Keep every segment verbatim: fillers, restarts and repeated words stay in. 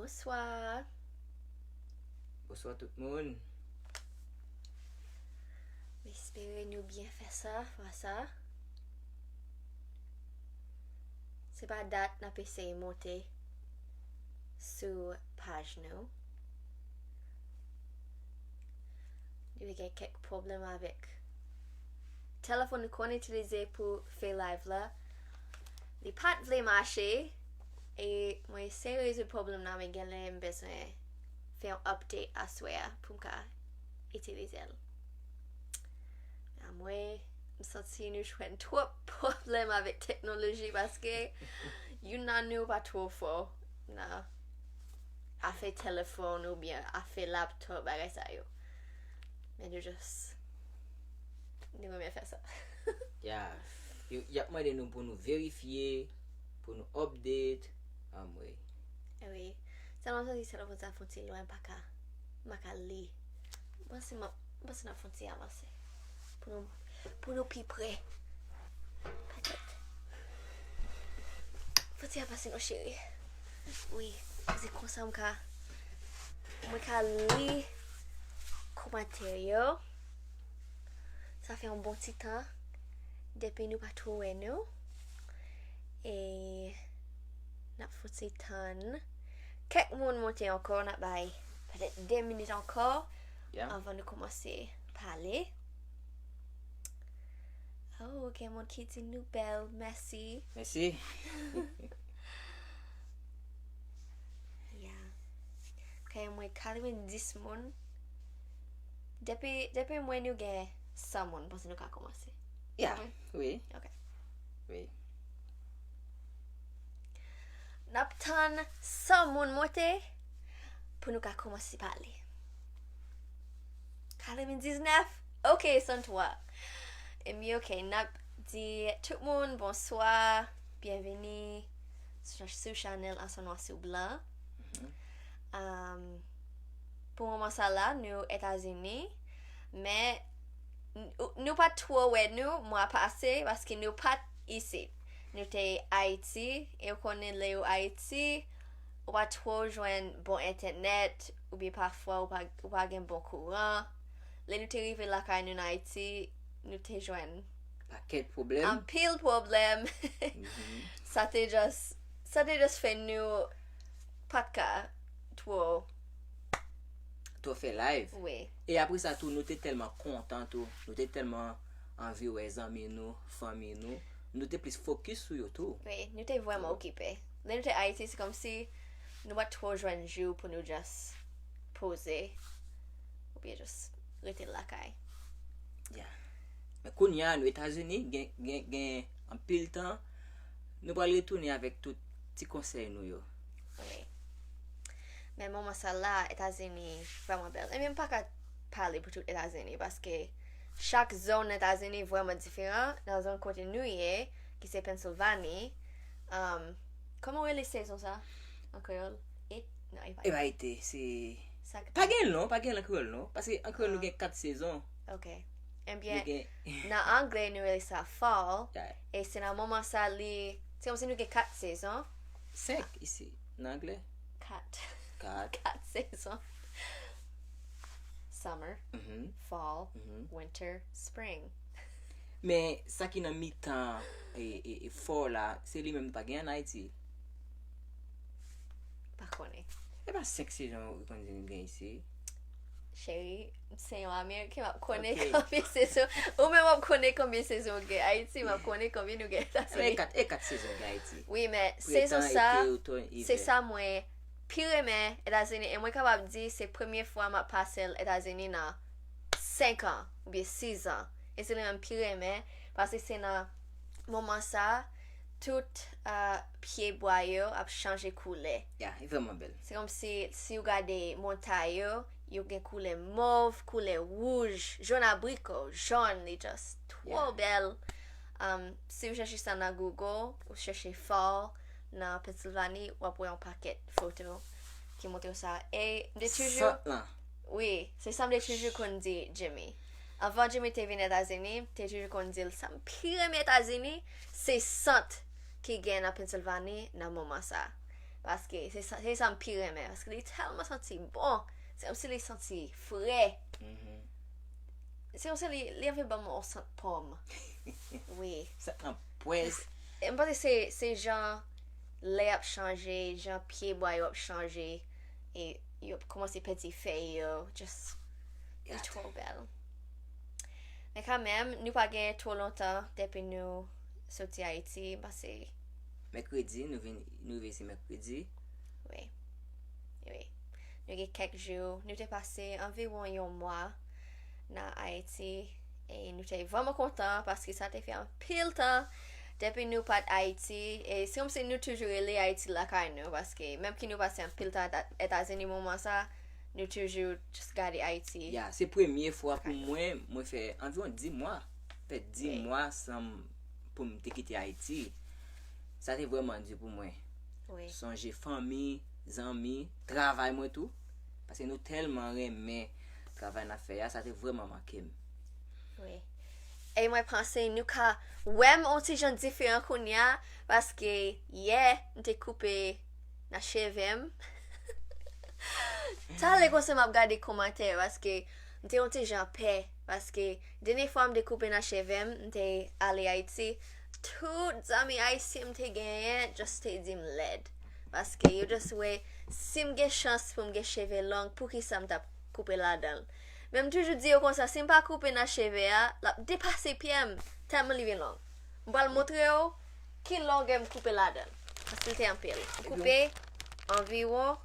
Bonswa. Bonswa tout moun. M espere nou byen fè sa fwa sa. Se pa dat n ap eseye monte sou paj nou. Li gen kèk pwoblèm avèk telefòn nou konn itilize pou fè live la. Li pa t vle mache. E mwen eseye rezoud pwoblèm nan, men gen lè m bezwen fè yon update aswè a pou m ka itilize l. Anmwe, m santi nou jwenn twòp pwoblèm avèk teknoloji paske youn nan nou pa twò fò nan afè telefòn oubyen afè laptop, bagay sa yo. Men nou just, nou renmen fè sa. Ya, yo, y ap mande nou pou nou verifye, pou nou update. Anmwe. Wi. Sèlman m santi telefòn sa fon ti lwen, m pa ka, m pa ka li. M panse m ap, m panse n ap fon ti avanse. Pou nou, pou nou pi pre. Petèt. Fon ti avanse non cheri. Wi, se konsa m ka, mwen ka li kòmantè yo. Sa fè yon bon ti tan depi nou pa twò wè nou. E n ap fouti tann kèk moun monte ankò, n ap bay petèt de minit ankò Ya. Anvan nou kòmanse pale. Oh, gen moun ki di nou bèl, mèsi. Mèsi. Ya. Kay mwen katrevenndis moun. Depi, depi mwen nou gen san moun, m panse nou ka kòmanse. Ya, Wi. Wi. Ok. Wi. N ap tann san moun monte pou nou ka kòmanse pale. Katrevendiznèf? Ok, sanntwa. Ebyen, ok, n ap di tout moun bonswa, byenvini sou, sou chanèl Ansanm Nwa sou Blan. Um, pou moman sa la, nou Etazini, men n- nou pa t twò wè nou mwa pase paske nou pa t isit. Nou te Ayiti, e ou konnen lè ou Ayiti, ou pa twò jwenn bon entènèt, oubyen pafwa ou pa, ou pa gen bon kouran. Lè nou te rive lakay nou nan Ayiti, nou te jwenn Pakèt pwoblèm. Anpil pwoblèm. Sa te just, sa te just fè nou pa t ka twò, Twò fè live. Wi. E apre sa tou, nou te tèlman kontan tou. Nou te tèlman anvi wè zanmi nou, fanmi nou. Nou te plis fokis sou yo tou. Wi, nou te vrèman okipe. Lè nou te Ayiti, se kòmsi nou pa t twò jwenn jou pou nou just poze. Oubyen just rete lakay. Ya. Men kounye a, nou Etazini, gen, gen, gen anpil tan, nou pral retounen avèk tout ti konsèy nou yo. Wi. Men moman sa la, Etazini vrèman bèl. Ebyen, m pa ka pale pou tout Etazini, paske chak zòn Etazini vrèman diferan. Nan zòn kote nou ye, ki se Pennsylvanie, um, kòman w rele sezon sa an kreyòl? Et, non, e pa E pa ete, se... Sa k- Pa gen non, pa gen an kreyòl non. Paske an kreyòl nou gen kat sezon. Ok. Nou Ebyen, gen... nan anglè, nou rele sa fall. Ya. E se nan moman sa li, se kòmsi nou gen kat sezon. Senk isi, nan anglè. Kat. Kat. Kat sezon. Summer, Mhm. fall, Mhm. winter, spring. Men sa ki nan mitan e, e, e fall la, se li menm nou pa gen an Ayiti. Pa konnen. E pa senk sezon ou konn di nou gen isi. Cheri, se yon Ameriken, m ap konnen Ok. konbyen sezon. Ou menm w ap konnen konbyen sezon w gen Ayiti, m ap konnen konbyen nou gen Men Etazini. e kat, e kat sezon gen Ayiti. Wi, men Pretan, sezon sa, ete, otonn, se ivè. Sa mwen pi renmen Etazini. E mwen kapab di se premye fwa m ap pase l Etazini nan senk an oubyen sis an. E se li menm pi renmen, paske se nan moman sa, tout uh, pye bwa yo ap chanje koulè. Ya, e vrèman bèl. Se kòmsi, si w gade montay yo, yo gen koulè mov, koulè wouj, jòn abriko, jòn, li just twò Yeah. bèl. Um, si w chèche sa nan Google, ou chèche fall nan Pennsylvanie, w ap wè yon pakèt foto ki montre w sa. E m te toujou, Sant lan. Wi, se sa m te toujou konn di Jimmy. Anvan Jimmy te vin Etazini, m te toujou konn di l sa m pi renmen Etazini, se sant ki gen nan Pennsylvanie nan moman sa. Paske se sa, se sa m pi renmen. Paske li tèlman santi bon. Se kòmsi li santi fre. Se kòmsi li, li anvi ban m yon sant pòm. Wi. Sa nan pwès. E m panse se, se jan lè ap chanje, jan pye bwa yo ap chanje, e yo ap kòmanse pèdi fèy yo. Just, li twò bèl. Men kanmenm, nou pa gen twò lontan depi nou soti Ayiti, m panse. Mèkredi, nou vin, nou rive isi mèkredi. Wi. Wi. Nou gen kèk jou, nou te pase anviwon yon mwa nan Ayiti, e nou te vrèman kontan paske sa te fè anpil tan depi nou pa t Ayiti, e se kòmsi nou toujou rele Ayiti lakay nou, paske menm ke nou pase anpil tan Eta-, Etazini moman sa, nou toujou just gade Ayiti. Ya, se premye fwa pou mwen, mwen fè anviwon dis mwa. Fè dis mwa san m, pou m te kite Ayiti. Sa te vrèman di pou mwen. Wi. Sonje fanmi, zanmi, travay mwen tou. Paske nou tèlman renmen travay n ap fè a, sa te vrèman manke m. Wi. E mwen panse nou ka wè m yon ti jan diferan kounye a, paske yè, m te koupe nan cheve m. Talè konsa m ap gade kòmantè, paske m te yon ti jan pè, paske dènye fwa m te koupe nan cheve m, m te ale Ayiti, tout zanmi ayisyen m te genyen, just te di m lèd. Paske yo just wè, si m gen chans pou m gen cheve long, poukisa m t ap koupe ladan l? Men m toujou di yo konsa, si m pa koupe nan cheve a, l ap depase pye m, tèlman li vin long. M pral montre w ki longè m koupe ladan l. Paske l te anpil. M koupe anviwon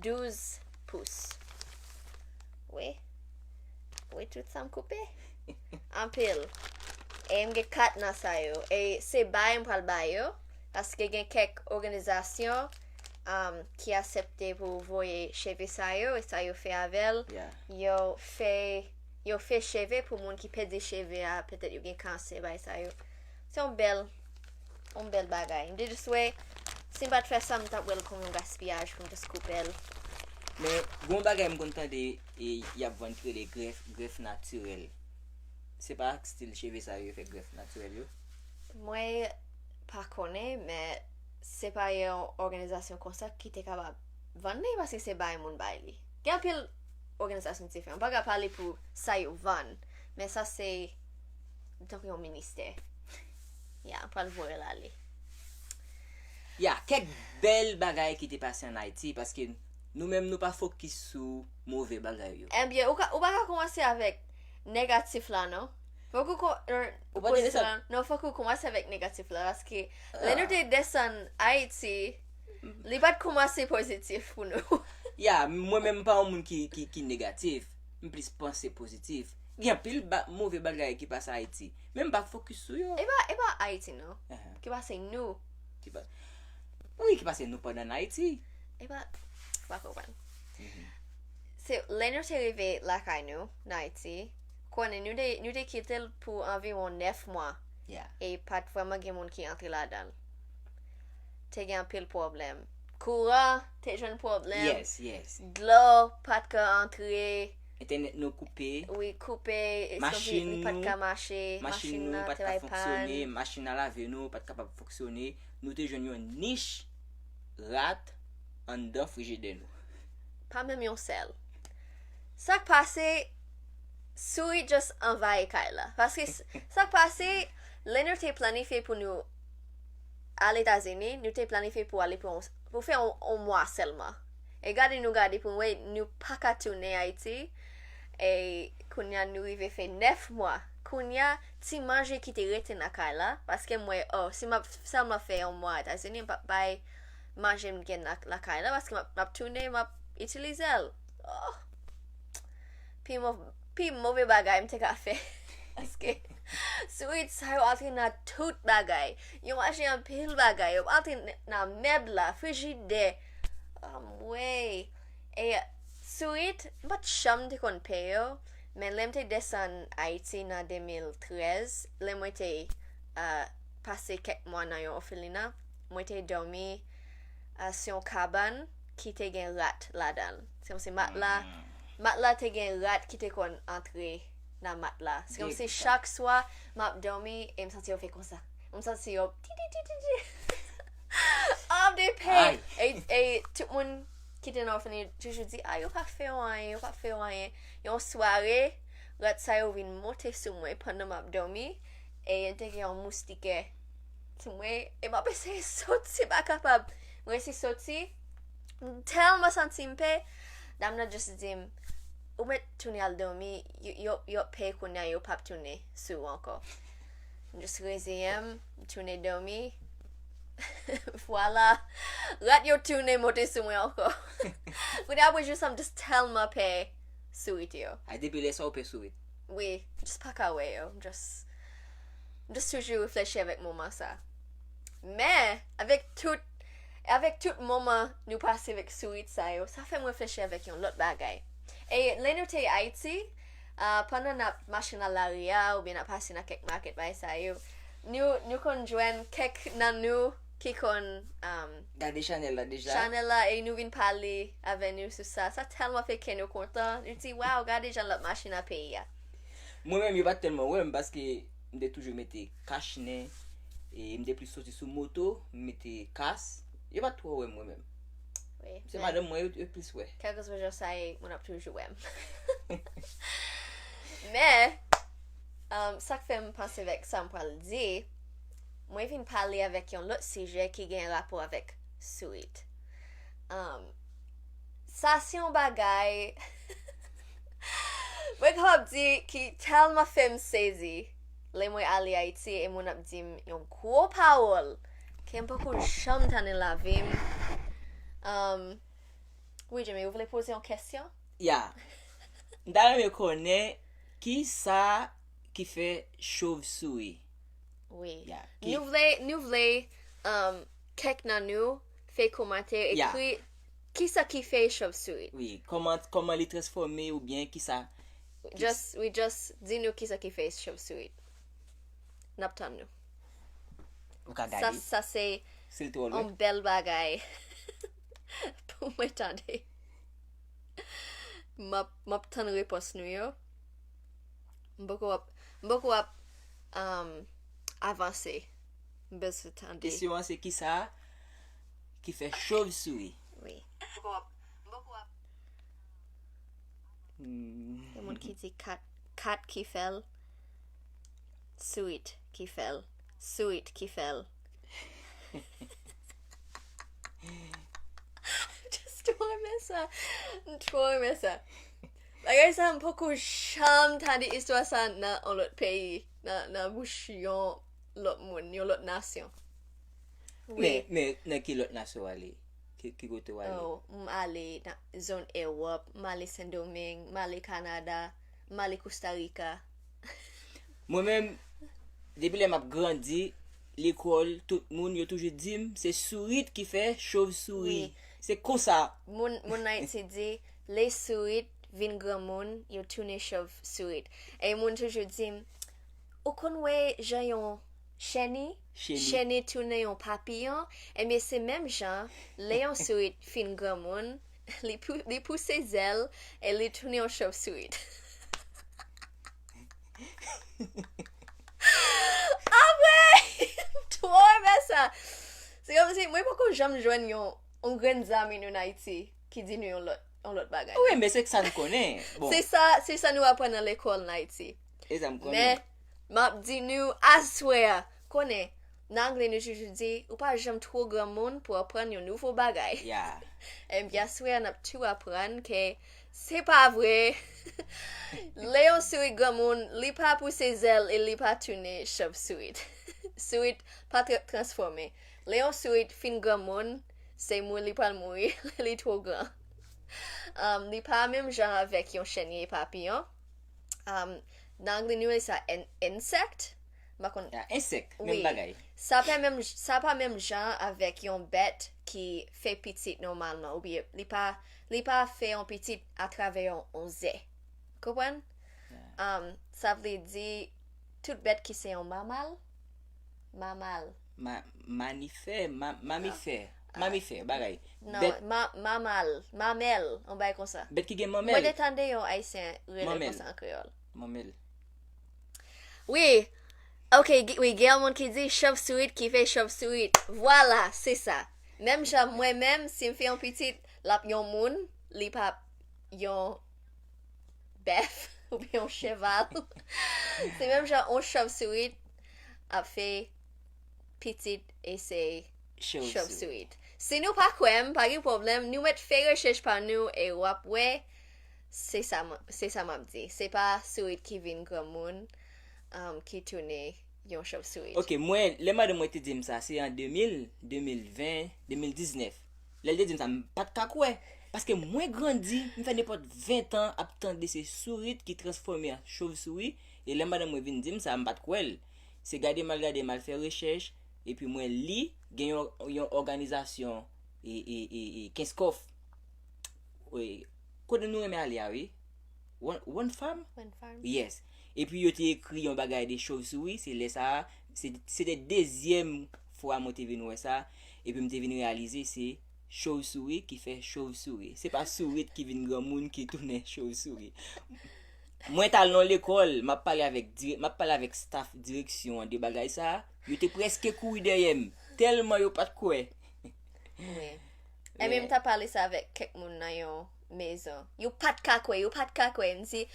douz pous. Wi. Wi, tout sa m koupe. Anpil. E m gen kat nan sa yo. E se bay m pral bay yo. Paske gen kèk òganizasyon, um, ki aksepte pou voye cheve sa yo, e sa yo fè avè l. Yeah. Yo fè, yo fè cheve pou moun ki pèdi cheve a, petèt yo gen kansè, bay sa yo. Se yon bèl, yon bèl bagay. M te just wè, si m pa t fè sa, m t ap wè l kòm yon gaspiyaj pou m just koupe l. Men, gon bagay m konn tande, e, y ap vann ki rele grèf, grèf natirèl. Se pa ak stil cheve sa yo, yo fè grèf natirèl yo? Mwen pa konnen, men se pa yon òganizasyon konsa ki te kapab vann li, paske se bay moun bay li. Gen anpil òganizasyon diferan. M pa ka pale pou sa yo vann, men sa se tankou yon ministè. Ya, m pral voye l ale. Ya, kèk bèl bagay ki te pase ann Ayiti, paske nou menm nou pa fokis sou move bagay yo. Ebyen, ou ka, ou pa ka kòmanse avèk negatif la, non. Fòk ou ko-, er, Ou pa te pozitif desann? La. Non, fòk ou kòmanse avèk negatif la, paske lè nou Ah. te desann Ayiti, li pa t kòmanse pozitif pou nou. Ya, mwen menm m pa yon moun ki, ki, ki negatif. M plis panse pozitif. Gen anpil ba-, move bagay ki pase Ayiti. Men m pa fokis sou yo. E pa, e pa Ayiti, non. Ahan. Ki pase nou. Ki pa-, wi, ki pase nou pandan n Ayiti. E pa, ou pa konprann. Mhm. Se, lè nou te rive lakay nou, nan Ayiti, konnen nou te, nou te kite l pou anviwon nèf mwa. Yeah. E pa t vrèman gen moun ki antre ladan l. Te gen anpil pwoblèm. Kouran te jwenn pwoblèm. Yes, yes. Dlo pa t ka antre. Entènèt nou koupe. Wi, koupe. Machin nou, li pa t ka mache. Machin nou pa t ka fonksyone. Machin a lave nou pa t kapab fonksyone. Nou te jwenn yon nich rat anndan frijidè nou. Pa menm yon sèl. Sa k pase, sourit just anvayi kay la. Paske s-, sa k pase, lè nou te planifye pou nou al Etazini, nou te planifye pou ale pou, pou fè yon, yon mwa sèlman. E gade nou gade pou n wè nou pa ka tounen Ayiti. E kounye a nou rive fè nèf mwa. Kounye a, ti manje ki te rete nan kay la, paske m wè, oh, si m ap sèlman fè yon mwa Etazini, m p ap bay manje m gen nan lakay la, paske m ap, m ap tounen, m ap itilize l. Oh! Pi mo-, pi move bagay m te ka fè. Paske sourit sa yo antre nan tout bagay. Yo mache anpil bagay. Yo antre n-, nan mèb la, frijidè. Anmwey. E sourit, m pa t janm te konn pè yo, men lè m te desann Ayiti nan de mil trèz, lè mwen te, ah, pase kèk mwa nan yon òfelina, mwen te dòmi, ah, sou yon kabann ki te gen rat ladan l. Se kòmsi matla, matla te gen rat ki te konn antre nan matla. Se kòmsi chak swa, m ap dòmi e m santi yo fè konsa. M santi yo ti, ti, ti, ti, ti. Off the pain. E, e tout moun ki te nan òfènay toujou di, ah, yo pa fè yo anyen, yo pa fè yo anyen. Yon sware, rat sa yo vin monte sou mwen pandan m ap dòmi. E te gen yon moustikè sou mwen. E m ap eseye soti, m pa kapab. M resi soti. M tèlman santi m pè. Dam nan just di m, ou mèt tounen al dòmi, yo, yo, yo pè kounye a, yo p ap tounen sou ou ankò. M just reziyen m, m tounen dòmi. Vwala. Rat yo tounen monte sou mwen ankò. Kounye a, apre jou sa, m just tèlman pè sourit yo. A, depi lè sa ou pè sourit? Wi, m just pa ka wè yo. M just, m just toujou reflechi avèk moman sa. Men, avèk tout, avèk tout moman nou pase avèk sourit sa yo, sa fè m reflechi avèk yon lòt bagay. E lè nou te Ayiti, ah, pandan n ap mache nan lari a, oubyen n ap pase nan kèk makèt, bagay sa yo, nou, nou konn jwenn kèk nan nou ki konn, um, gade chanèl la deja. Chanèl la, e nou vin pale avè nou sou sa. Sa tèlman fè kè nou kontan. Nou di, waw, gade jan l ap mache nan peyi a. Mwen menm, yo pa t tèlman wè m, paske m te toujou mete kach nen, e m te plis soti sou moto, m mete kas. Yo pa t twò wè m, mwen menm. Wi, se men madanm mwen, yo, yo plis wè. Kèlkeswa jan sa ye, moun ap toujou wè m. Men, um, sa k fè m panse avèk sa m pral di, mwen vin pale avèk yon lòt sijè ki gen rapò avèk sourit. Um, sa se yon bagay, mwen kapab di ki tèlman fè m sezi lè mwen ale Ayiti e moun ap di m yon gwo pawòl ke m poko janm tande nan lavi m. Um, wi, Jimmy, ou vle poze yon kesyon? Ya. M ta renmen konnen ki sa ki fè chov souri. Wi. Ya, ki- Nou vle, nou vle, um, kèk nan nou fè kòmantè, ya, ekri kisa ki fè chov souri. Wi, kòman, kòman li transfòme oubyen kisa. Just, wi, just di nou kisa ki fè chov souri. N ap tann nou. Ou ka gade. Sa, sa se yon bèl bagay pou mwen tande. M ap, m ap tann repons nou yo. M poko ap, m poko ap, um, avanse. M bezwen tande. Kesyon an se kisa ki fè chov souri? Wi. Hmm. Gen moun ki di kat, kat ki fè l. Sourit ki fè l. Sourit ki fè l. Just twò renmen sa. M twò renmen sa. Bagay sa, m poko janm tande istwa sa nan yon lòt peyi, nan, nan bouch yon lòt moun, yon lòt nasyon. Wi. Men, men nan ki lòt nasyon w ale? Ki, ki kote w ale? Oh, m ale nan zòn Ewòp, m ale Sendomeng, m ale Kanada, m ale Kosta Rika. Mwen menm, depi lè m ap grandi, lekòl, tout moun, yo toujou di m, se sourit ki fè chov souri. Wi. Se konsa. Moun, moun Ayiti di, lè sourit vin granmoun, yo tounen chov sourit. E moun toujou di m, ou konn wè jan yon cheni, cheni, cheni tounen yon papiyon, ebyen se menm jan, lè yon sourit fin granmoun, li pou-, li pouse zèl e li tounen yon chov sourit. Apre, m twò renmen sa. Se kòmsi, mwen poko janm jwenn yon, yon grenn zanmi nou nan Ayiti ki di nou yon lòt, yon lòt bagay. Wi, men se sa n konnen. Bon. Se sa, se sa nou aprann nan lekòl nan Ayiti. E sa m konnen. Men, m ap di nou, aswè a, konnen, nan anglè nou toujou di, ou pa janm twò granmoun pou aprann yon nouvo bagay. Ya. Ebyen, aswè a, n ap tou aprann ke se pa vre. Lè yon sourit granmoun, li pa pouse zèl e li pa tounen chov sourit. Sourit pa tra-, transfòme. Lè yon sourit fin granmoun, se mou li pral mouri, li twò gran. Um, li pa menm jan avèk yon cheni e papiyon. Um, nan anglè nou rele sa en-, insect. M pa konn. Ya, ensèk, menm bagay. Wi. Sa pa menm, sa pa menm jan avèk yon bèt ki fè pitit nòmalman, oubyen li pa, li pa fè yon pitit atravè yon, yon ze. Konprann? Ya. Um, sa vle di tout bèt ki se yon mamal, mamal. Ma-, manifè, ma-, mamifè, ah, mamifè, bagay. Non, bèt ma-, mamal, mamèl, yon bagay konsa. Bèt ki gen manmèl. Mwen te tande yon Ayisyen rele l konsa an kreyòl. Manmèl. Wi, Ok, wi, gen yon moun ki di chòvsourit ki fè chòvsourit. Vwala, se sa. Menm jan mwen menm, si m fè yon pitit, l ap yon moun, li p ap yon bèf oubyen yon cheval. Se menm jan yon chòvsourit ap fè pitit e se chòvsourit. Si nou pa kwè m, pa gen pwoblèm, nou mèt fè rechèch pa nou e w ap wè, se sa m ap di. Se pa sourit ki vin granmoun um, ki tounen yon chòvsourit. Ok, mwen, lè madanm mwen te di m sa, se an de mil, de mil ven, de mil diznèf. Lè l te di m sa, m pa t ka kwè. Paske mwen grandi, m fè nenpòt ven tan ap tande se sourit ki transfòme an chòvsouri, e lè madanm mwen vin di m sa, m pa t kwè l. Se gade m al gade, m al fè rechèch, epi mwen li, gen yon, yon òganizasyon, e, e, e, e, Kenskòf. Kote nou renmen ale a, wi. One, One Farm? One Farm. Yes. Epi yo te ekri yon bagay de chòvsouri, se lè sa a, se, se te dezyèm fwa mwen te vin wè sa, epi m te vin reyalize se chòvsouri ki fè chòvsouri. Se pa sourit ki vin granmoun ki tounen chòvsouri. Mwen t al nan lekòl, m ap pale avèk, m ap pale avèk staff direksyon an de bagay sa a, yo te prèske kouri dèyè m, tèlman yo pa t kwè. Wi. Ebyen, m ta pale sa avèk kèk moun nan yon mezon. Yo pa t ka kwè, yo pa t ka kwè. M di,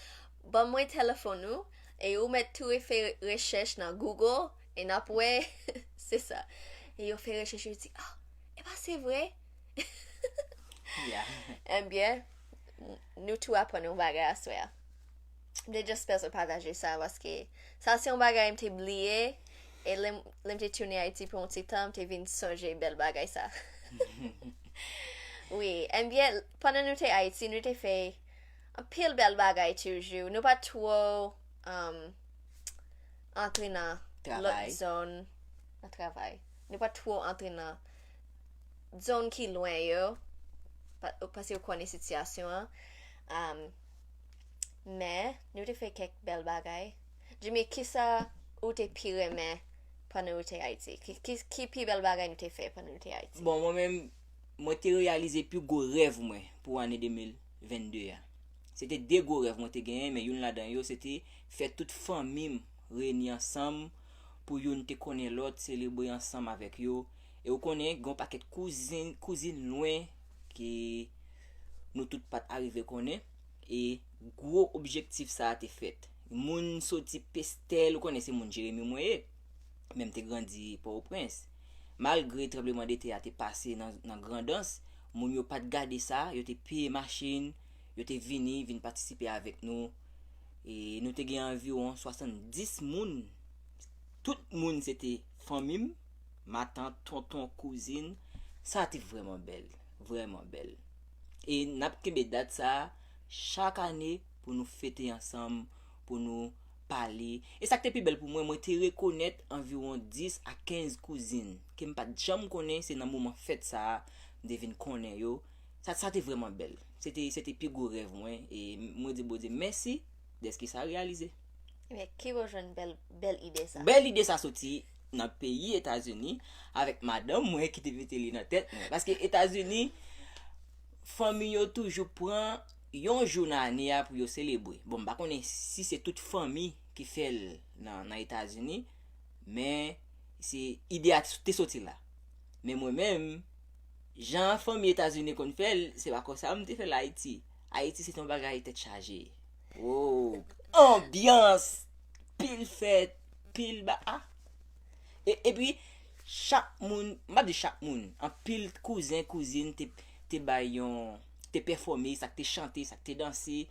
ban mwen telefòn ou, e ou mèt tou fè rechèch nan Google, e n ap wè, se sa. E yo fè rechèch, yo di, ah, e pa se vre? Ebyen, nou tou aprann yon bagay aswè a. M te just bezwen pataje sa, paske sa se yon bagay m te bliye, e lè m te tounen Ayiti pou yon ti tan, m te vin sonje bèl bagay sa. Wi, ebyen, pandan nou te Ayiti, nou te fè anpil bèl bagay toujou. Nou pa t twò um, antre nan lòt zòn nan travay. Nou pa t twò antre nan zòn ki lwen yo, paske ou konnen sitiyasyon an. Um, men, nou te fè kèk bèl bagay. Jimmy, kisa ou te pi renmen pandan ou te Ayiti? Ki, ki, ki pi bèl bagay nou te fè pandan nou te Ayiti? Bon, mwen menm, mwen te reyalize pi gwo rèv mwen pou ane de mil vennde a. Se te de gwo rèv mwen te genyen, men youn ladan yo, se te fè tout fanmi m reyini ansanm, pou youn te konnen lòt, selebre ansanm avèk yo. E ou konnen, gen yon pakèt kouzin, kouzin lwen ke nou tout pa t arive konnen, e gwo objektif sa a te fèt. Moun soti Pestèl, ou konnen se moun Jeremi mwen ye, men m te grandi Pòtoprens. Malgre tranblemanntè a te pase nan, nan Grandans, moun yo pa t gade sa, yo te peye machin, yo te vini, vin patisipe avèk nou. E nou te gen anviwon swasanndis moun. Tout moun se te fanmi m, matant, tonton, kouzin. Sa te vrèman bèl, vrèman bèl. E n ap kenbe dat sa a chak ane pou nou fete ansanm, pou nou pale. E sa k te pi bèl pou mwen, mwen te rekonèt anviwon dis a kenz kouzin ke m pa t janm konnen, se nan moman fèt sa a m te vin konnen yo. Sa, sa te vrèman bèl. Se te, se te pi gwo rèv mwen, e mwen di Bondye mèsi dèske sa reyalize. Men ki bò w jwenn bèl, bèl ide sa? Bèl ide sa soti nan peyi Etazini avèk madanm mwen ki te mete li nan tèt mwen. Paske Etazini, fanmi yo toujou pran yon jou nan ane a pou yo selebre. Bon, m pa konnen si se tout fanmi ki fè l nan, nan Etazini, men se ide a te soti la. Men mwen menm, jan fanmi Etazini konn fè l, se pa konsa m te fè l Ayiti. Ayiti se te yon bagay tèt chaje. Wow! Anbyans! Pil fèt, pil ba a. E, epi, chak moun, m pa di chak moun, anpil kouzen, kouzin te, te bay yon, te pèfòme, sa k te chante, sa k te danse.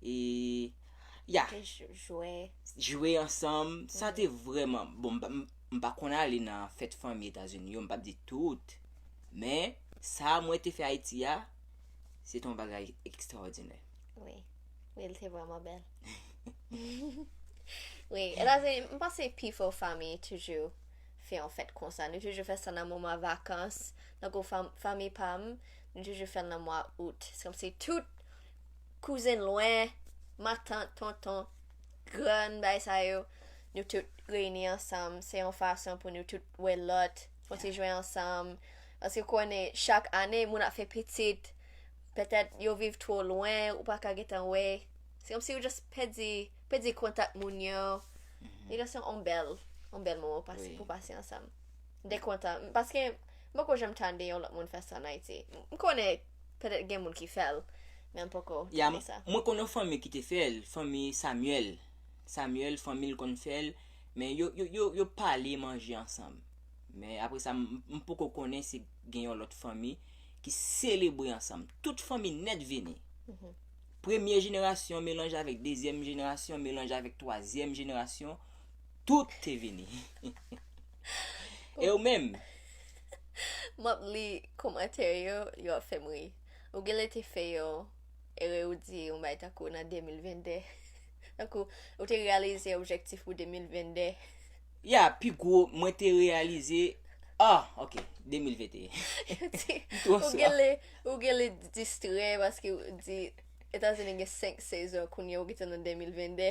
E, ya. Te jwe. Jwe ansanm. Sa te vrèman, bon, m pa, m pa konn ale nan fèt fanmi Etazini yo, m p ap di tout. Men, sa mwen te fè Ayiti a, se te yon bagay ekstraòdinè. Wi. Wi, li te vrèman bèl. Wi, Etazini, m panse pifò fanmi toujou fè yon fèt konsa. Nou toujou fè sa nan moman vakans. Tankou fanmi pa m, nou toujou fè l nan mwa out. Se kòmsi tout kouzen lwen, matant, tonton, grann, bagay sa yo, nou tout reyini ansanm. Se yon fason pou nou tout wè lòt, fè yon ti jwe ansanm. Paske ou konnen, chak ane, moun ap fè pitit, petèt yo viv twò lwen, ou pa ka gentan wè. Se kòmsi ou just pèdi, pèdi kontak moun yo. Li just yon bèl, Yon bèl moman pase, wi, pou pase ansanm. M te kontan. Paske m poko janm tande yon lòt moun fè sa ann Ayiti. M konnen petèt gen moun ki fè l, men m poko tande sa. Mwen konnen yon fanmi ki te fè l, fanmi Samuel. Samuel, fanmi l konn fè l, men yo, yo, yo, yo pale manje ansanm. Men apre sa, m, m poko konnen si gen yon lòt fanmi ki selebre ansanm. Tout fanmi nèt vini. Premye jenerasyon melanje avèk dezyèm jenerasyon, melanje avèk twazyèm jenerasyon, tout te vini. E ou menm? M ap li kòmantè yo, yo ap fè m ri. Ou genlè te fè yon erè, ou di yon bagay tankou nan de mil venn de. Tankou, ou te reyalize objektif ou de mil venn de. Ya, pi gwo, mwen te reyalize, ah, ok, de mil venn de. Ou genlè, ou genlè distrè paske ou di Etazini gen senk sezon, kounye a ou gentan nan de mil venn de.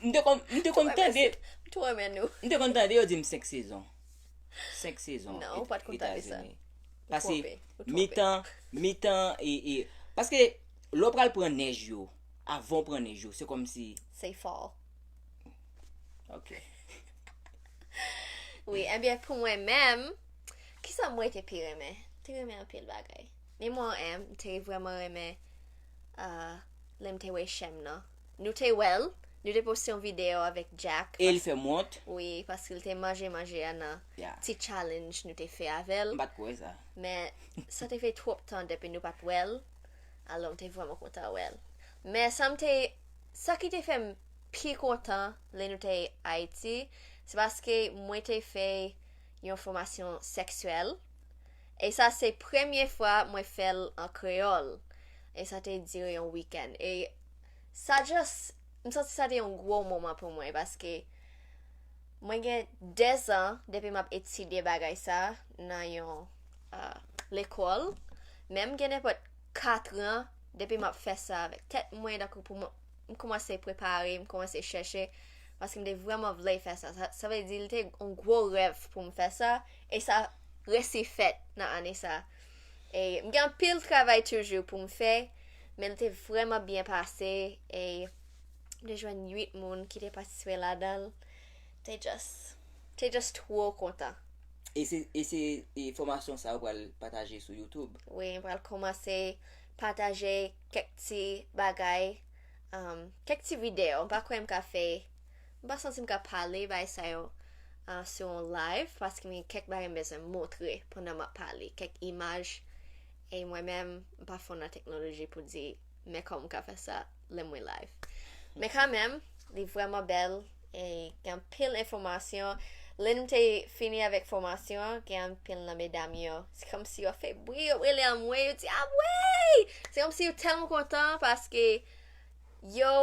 M te konn, m te konn tande, M twò renmen nou. M te konn tande yo di m senk sezon. Senk sezon. Non, ou pa t konn tande sa. Etazini. Pase mitan, mitan, e, e, paske lè w pral pran nèj yo, avan w pran nèj yo, se kòmsi. Se fall. Ok. Wi, ebyen, pou mwen menm, kisa mwen te pi renmen? M te renmen anpil bagay. Memwa an, m te vrèman renmen uh, lè m te wè Shem nan. Nou te wè l, nou te poste yon videyo avèk Jack. E l fè m wont. Wi, paske l te manje manje a nan Ya. Ti challenge nou te fè avè l. M pa t kwè sa. Men sa te fè twòp tan depi nou pa t wè l. Alò, m te vrèman kontan wè l. Men sa m te, sa ki te fè m pi kontan lè nou te Ayiti, se paske mwen te fè yon fòmasyon seksyèl. E sa se premye fwa mwen fè l an kreyòl. E sa te dire yon wikenn. E sa just, m santi sa te yon gwo moman pou mwen paske mwen gen dèzan depi m ap etidye bagay sa nan yon uh, lekòl. Men m gen nenpòt katran depi m ap fè sa avèk tèt mwen, tankou pou mwen, m kòmanse prepare, m kòmanse chèche, paske m te vrèman vle fè sa. Sa, sa vle di, li te yon gwo rèv pou m fè sa, e sa resi fèt nan ane sa. E m gen anpil travay toujou pou m fè, men l te vrèman byen pase, e m te jwenn uit moun ki te patisipe ladan l. Te just, te just twò kontan. E se, e se e fòmasyon sa ou pral pataje sou YouTube. Wi, m pral kòmanse pataje kèk ti bagay, um, kèk ti videyo. M pa kwè m ka fè, m pa santi m ka pale bagay sa yo uh, sou yon live, paske m gen kèk bagay m bezwen montre pandan m ap pale, kèk imaj. E mwen menm, m pa fò nan teknoloji pou di, men kòman m ka fè sa lè mwen live. Men kanmenm, li vrèman bèl, e gen anpil enfòmasyon. Lè m te fini avèk fòmasyon an, gen anpil nan medam yo, se kòmsi yo fè bri, yo rele anmwe, yo di, "Amwey!" Se kòmsi yo tèlman kontan paske yo,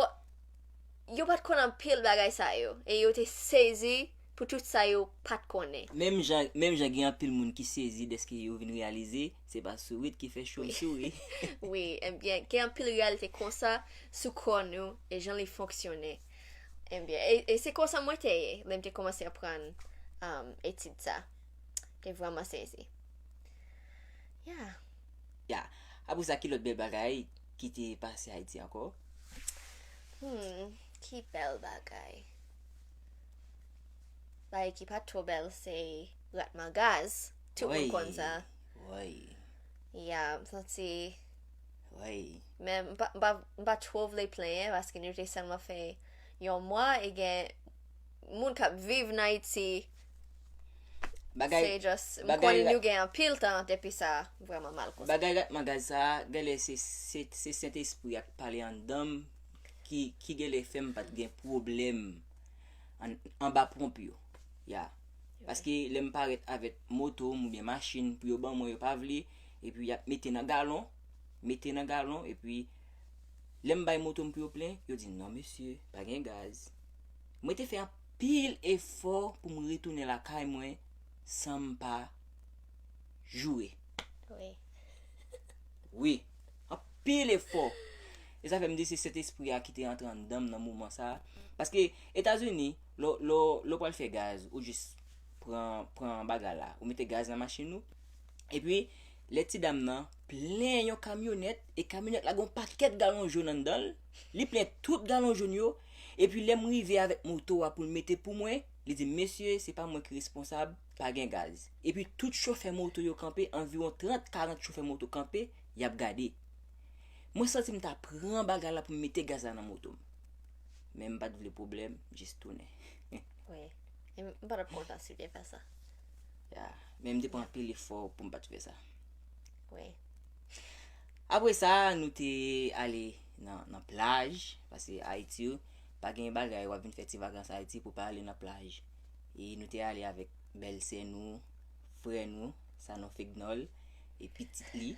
yo pa t konn anpil bagay sa yo, e yo te sezi pou tout sa yo pa t konnen. Menm jan, menm jan gen anpil moun ki sezi dèske yo vin reyalize se pa sourit ki fè cho m souri. Wi, ebyen, gen anpil reyalite konsa sou kò nou e jan li fonksyone. Ebyen, e, e se konsa mwen te ye lè m te kòmanse aprann um, etid sa. Te vrèman sezi. Yeah. Ya. Apre sa, ki lòt bèl bagay ki te pase Ayiti ankò? Hmm, ki bèl bagay. Bagay ki pa t twò bèl, se ratman gaz. Tout moun konn sa. Wi. Ya, m santi. Wi. Men m pa, m pa, m pa twò vle plenyen paske nou te sèlman fè yon mwa e gen moun k ap viv nan Ayiti. Bagay, Se just, m bagay konnen la- nou gen anpil tan depi sa vrèman mal konsa. Bagay ratman gaz sa, genlè se, se, se Sentespri a k pale anndan m ki, ki genlè fè m pa t gen pwoblèm an, anba ponp yo. Ya. Paske lè m parèt avèk moto m oubyen machin pou yo ban mwen, yo pa vle, epi y ap mete nan galon, mete nan galon, epi lè m bay moto m pou yo plen, yo di, "Non, mesye, pa gen gaz." Mwen te fè anpil efò pou m retounen lakay mwen san m pa joure. Wi. Wi, anpil efò. E sa fè m di se Sentespri a ki te antre anndan m nan moman sa a. Paske Etazini, lè w- lè w- lè w pral fè gaz, ou jis pran, pran bagay la, ou mete gaz nan machin ou. Epi, lè ti dam nan plen yon kamyonèt, e kamyonèt la gen yon pakèt galon jòn anndan l, li plen tout galon jòn yo, epi lè m rive avèk moto a pou l mete pou mwen, Li di, "Mesye, se pa mwen ki responsab, pa gen gaz." Epi tout chofè moto yo kanpe, anviwon trant, karant chofè moto kanpe, y ap gade. Mwen santi m ta pran bagay la pou m mete gaz la nan moto m. Men m pa t vle pwoblèm, m jis tounen. Wi. E m pa t ap kontan si w te fè sa. Ya. Men m te pran anpil efò pou m pa t fè sa. Wi. Apre sa, nou te ale nan, nan plaj, paske Ayiti, pa gen bagay, w ap vin fè ti vakans Ayiti pou pa ale nan plaj. E nou te ale avèk bèlsè nou, frè nou, Sanon Fegnol, e pitit li.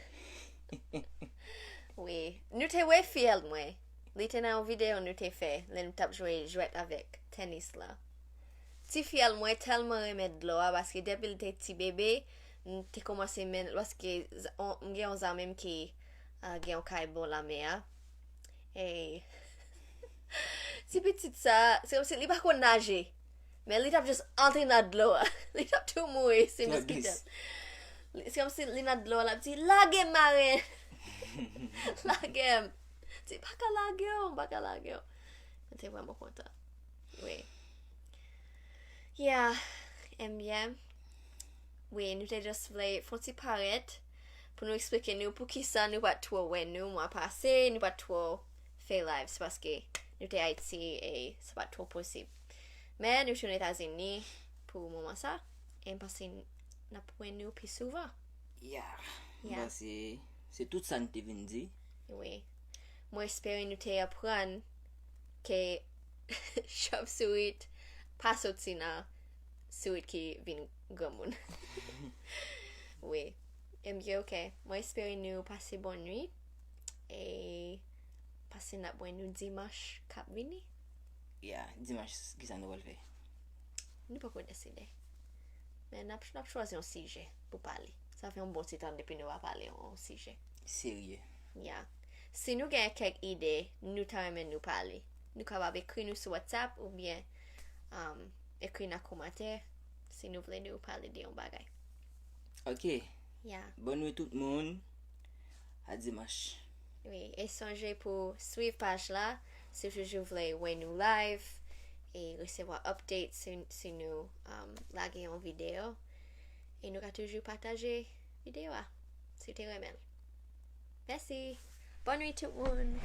Wi. Nou te wè fiyèl mwen. Li te nan yon videyo nou te fè, lè nou t ap jwe jwèt avèk tenis la. Ti fiyèl mwen tèlman renmen dlo a, paske depi l te ti bebe, m te kòmanse men, paske z- on- m gen yon zanmi m ki ah, gen yon kay bò lanmè a. E ti pitit sa, se kòmsi li pa konn naje. Men li t ap jis antre nan dlo a. Li t ap tou mouri si m kite l. Se kòmsi li nan dlo a, l ap di, "Lage m, maren! Lage m!" Di, "Pa ka lage w, pa ka lage w." Mwen te vrèman kontan. Wi. Yeah, ebyen. Wi, nou te just vle fon ti parèt pou nou eksplike nou poukisa nou pa t twò wè nou mwa pase, nou pa t twò fè live, se paske nou te Ayiti e sa pa t twò posib. Men nou tounen Etazini pou moman sa, e m panse n ap wè nou pi souvan. Ya. Yeah. Bon, se, se tout sa n te vin di. Wi. Mwen espere nou te aprann ke chòp sourit pa soti nan sourit ki vin granmoun. Wi. Ebyen, ok. Mwen espere nou pase bòn nwit. E pase n ap wè nou dimanch k ap vini. Ya, dimanch, kisa nou pral fè? Nou poko deside. Men n ap, n ap chwazi yon sijè pou pale. Sa fè yon bon ti tan depi nou pa pale yon sijè. Serye. Ya. Si nou gen kèk ide, nou ta renmen nou pale. Nou kapab ekri nou sou WhatsApp oubyen um, ekri nan kòmantè si nou vle nou pale de yon bagay. Ok. Ya. Bòn nwit tout moun. A dimanch. Wi, e sonje pou swiv paj la si w toujou vle wè nou live e resevwa update si, si nou um, lage yon videyo. E nou ka toujou pataje videyo a si w te renmen l. Mèsi. Bòn nwit tout moun.